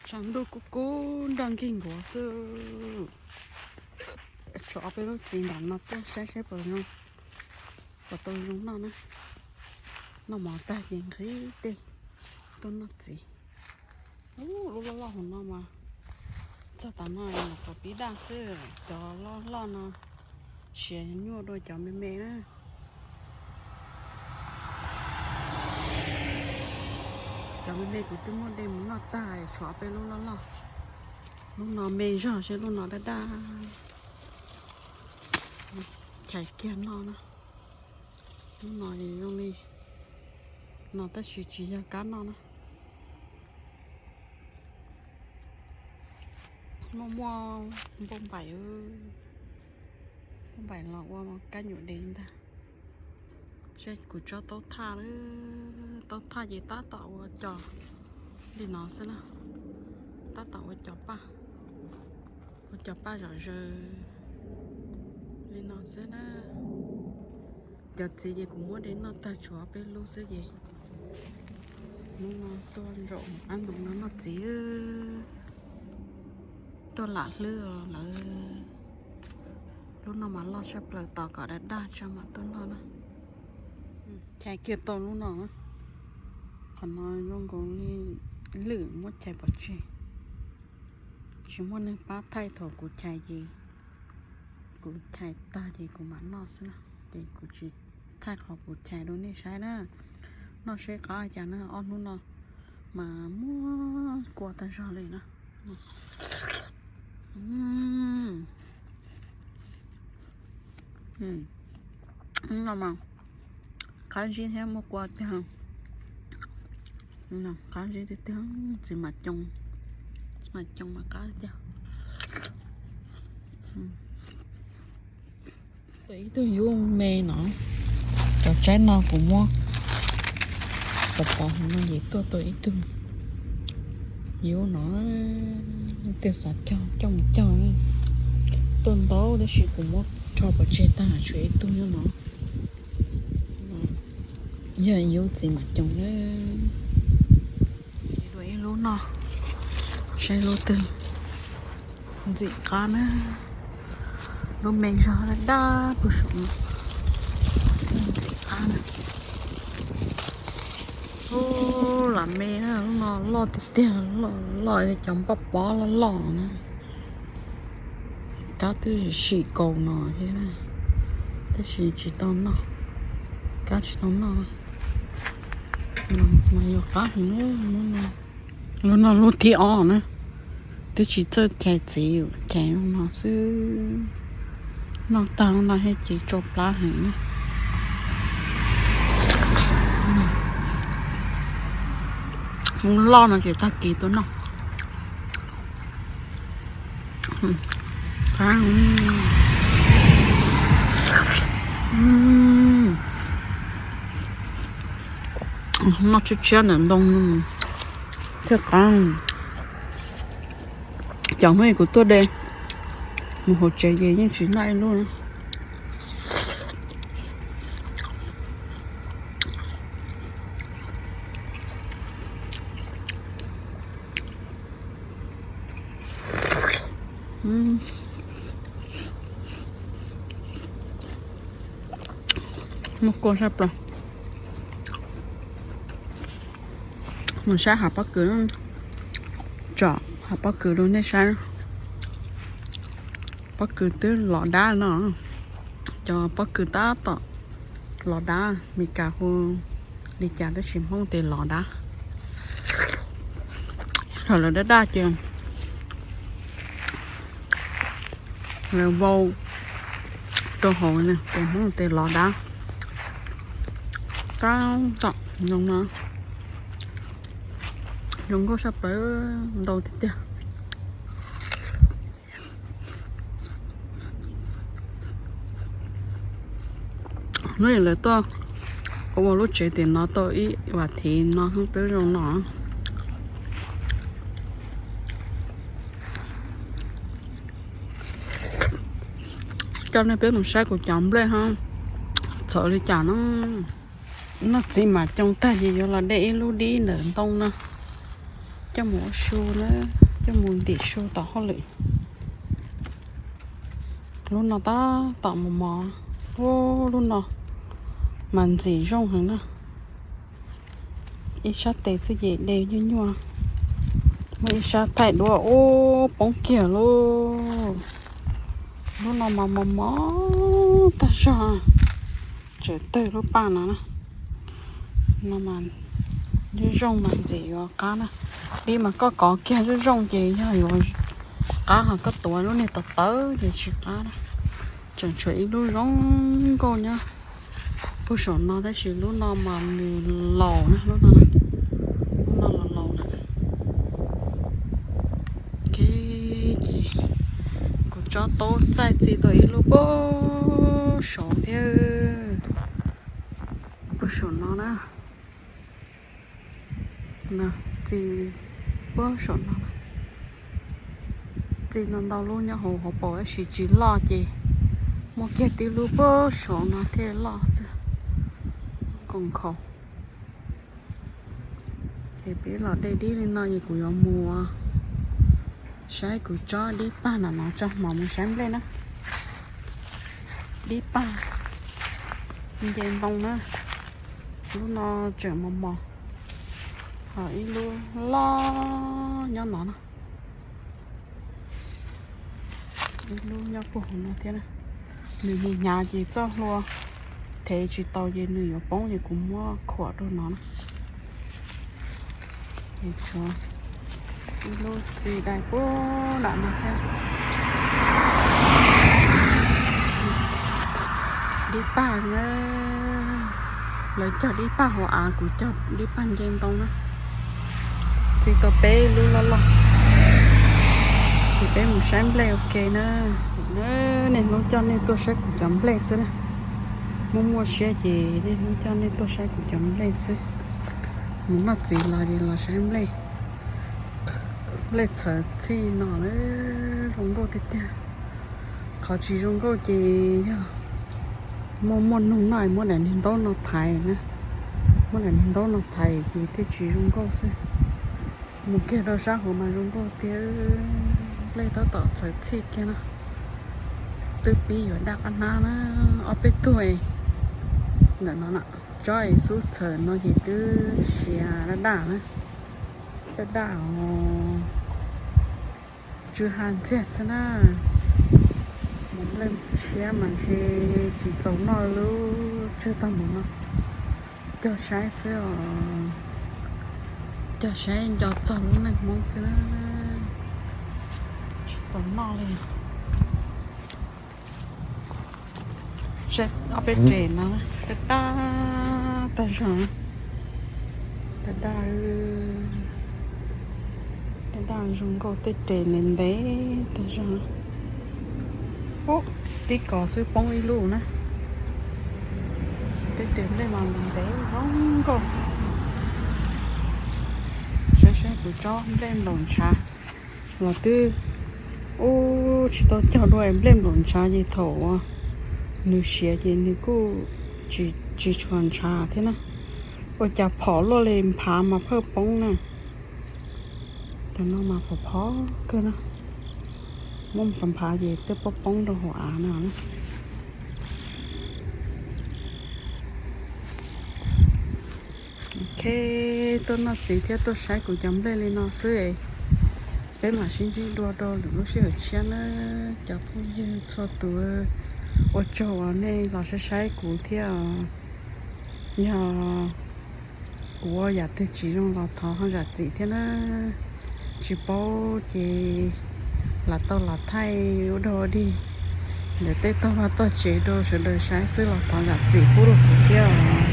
Tshav ntuj kub kub nroj nkig nkuav xwb. Tshuav ob peb lub txiv ntawm no tuaj saib seb puas zoo, puas tau zoo noj na. Noj mov tag ces nqhis dej tuaj noj txiv. Ub, lub loj loj hauv no mas txog tav no los rau pib daj xwb. Cov loj loj no siav nyuaj dua cov me me na. Cov me me kuv twb muab de mus noj tag, tshuav peb lub loj loj. Lub no me zog seb lub no daj daj. Chais kiag noj na. Lub no zoo li no tab sis tsis yog kab noj na. Muaj muaj npauj npaim, npauj npaim los ua kab nyuam dev ntag. Seb kuv tso taub thaj, taub thaj ces tab tom ua cos li no xwb na. Tab tom ua cos paj, ua cos paj zom zaws li no xwb na. Cov txiv ces kuv muab de noj tag tshuav peb lub xwb ces hnub no tuaj zaum ab ntoos no noj txiv. Tuaj lam hlwb lawm. Lub no mas loj tshaj plaws, tos kom daj daj tso mam tuaj noj na. Chais kiag tau lub no na. Qhov no zoo nkaus li lwj, muab chais pov tseg. Tsis muaj neeg pab thaij thaum kuv chais ces, kuv chais tag ces kuv mam noj xwb na. Ces kuv tsis thaij qhov kuv chais rau nej saib na. Noj seb qab cas na, ob hnub no mas muab kua tag zog li na. No mas qab zib thiab muaj kua tiag. Qab zib tiag tiag, txiv mam coos, txiv mam coos mas qab tiag. Tuaj ib tug yub me no, cov tsaib no kuv muab pov pov hauv no ces tuaj tau ib tug yub no. Twb xav cog coj mus cog, tuaj ntau tab sis kuv muab rho pov tseg tag tshuav ib tug nyob no. Yog yub txiv mam coos na. Dua ib lub noj, saib lub twg ntxim qab na. Lub me zog daj daj puag saum no, ntxim qab na. Ub, lam me na, lub no loj tiag tiag, loj li cov npaj pob loj loj na. Kab twb sim kaus no thiab, tab sis tsis tau noj, kab tsis tau noj. Mas yuav qab heev, lub no lub thib ob na, twb tsis txawj chais txiv, chais no xwb. Noj tag lub no thiab ces tsau plab heev na. Lub loj no ces tag kis tuaj noj. Noj tshiab tshiab ntawm ntoo thiaj qab. Cov hnub kuv tuaj de mus hauv tsev ces yeej tsis noj ib lub na. Muaj kua sab plaws. Mus saib hav pob kws, tsom hav pob kws rau nej saib. Pob kws twb los dab no, cov pob kws tab tom los dab, Meskas hu li cas tab sis Hmoob tias los dab. Thaum lawv dab daj ces lawv vau rau hauv, ces Hmoob tias los dab. Tab tom zoo no, zoo nkauj sab plaws, ntau tiag tiag. Hnub lawv tuaj ua lub tsev tias no tau ib vas thiv no twb zoo no. Coj nej peb mus saib kuv cov nplej ho txhawm li cas no. Noj txiv mam coos tag ces yuav los de ib lub dib ntawm ntoo no, coj mus ua su na, coj mus ntim su tom hauj lwm. Lub no tab tom mos mos, ub, lub no mas ntxim zoo heev na. Ib sab tes xwb ces de nyuaj nyuaj, muaj ib sab thaij duab ub poob kiag lauj. Lub no mas mos mos tag zog, tseem tawg lub paj no na. No mas zoo zoo mas ntxim yuav qab na. Dib mas koj kov kiag zoo zoo ces yog yuav qab, ho koj tuav lub niag tawv tawv ces tsis qab na. Tseem tshuav ib lub zoo nkauj nyob puag saum no tab sis lub no mas nws laus na, lub no, lub no los laus lawm. Ok, ces kuv tsob taub txaij txi tau ib lub puag saud thiab, puag saum no na. Txi puag saum no, txi ntau ntau lub nyob hauv hauv paus tab sis tsis loj ces muaj kiag tib lub puag saum no thiaj loj xwb, koom khaus. Ces peb los de dib li no es kuv yuav mus saib kuv tsob dib paj no no tso mam mus saib nplej na. Dib paj nce ntoo na, lub no tseem mos mos, ho ib lub loj nyob no na. Ib lub nyob puag hauv no thiab na. Nws hnyav hnyav ces txoj hlua thev tsis tau ces nws yuav poob ces kuv muab khuam rau no na. Ces tshuav ib lub txi dai puag nram no thiab. Dib paj na, lawv cog dib paj hauv av, kuv cog dib paj nce ntoo na. Txi tau peb lub loj loj, ces peb mus saib nplej ua ke na. Nej hnub coj nej tuaj saib kuv cov nplej xwb na. Muaj muaj siab ces nej hnub coj nej tuaj saib kuv cov nplej xwb. Mus noj txiv los es los saib nplej. Nplej txhawv txhij no zoo nkauj tiag tiag. Qhov tsis zoo nkauj ces yog muaj muaj noog noj muab daim niag ntaub no thaiv na, muab daim niag ntaub no thaiv ces thiaj tsis zoo nkauj xwb. Mus kiag rau sab hauv mas zoo nkauj tiag. Nplej tab tom txhawv txhij kiag no. Twb pib yuav daj qab hnab na, ob peb tug ntawm no na. Tsob es xub txhawv no ces twb siav daj daj na, daj daj os. Tsw ha ntxiag xwb na. Mus nplej tshiab mas ntshe tsis txaus noj lub tsawg tag mus no. Cog saib xwb os, cog saib nco txog lub neej Hmoob xwb na, tsis txaus noj li. Ob peb res no daj daj tag zog, daj daj, daj daj zoo nkauj, tej res ntev ntev tag zog. Ub, tib kos xwb poob ib lub na. Tej res nplej mas ntev zoo nkauj. Saib saib kuv tsob nplej nplaum ntshav los twb, ub, tsis tau cog dua es nplej nplaum ntshav ces thaum uas nws siav ces nws kuj tsis tshua ntshav thiab na. Ua cas phom luaj li, nphav mas phawj poob na. Cov no mas phom phom kawg na. Muab nphav nphav ces twb poob poob rau hauv av no. Ok, tuaj noj txiv thiab tuaj saib kuv cov nplej li no xwb es peb mam sib ntsib dua rau lwm lub sij hawm tshiab na cov phooj ywg txhua tus. Ua tsaug uas nej los saib saib kuv thiab. Yog kuv ua yam twg tsis zoo los thov ho zam txim thiab na. Tsis paub ces lam tau los thaij ua dog ua dig ntawm tej tog vaj tog tsev rau sawv daws saib xwb los thov zam txim pub rau kuv thiab.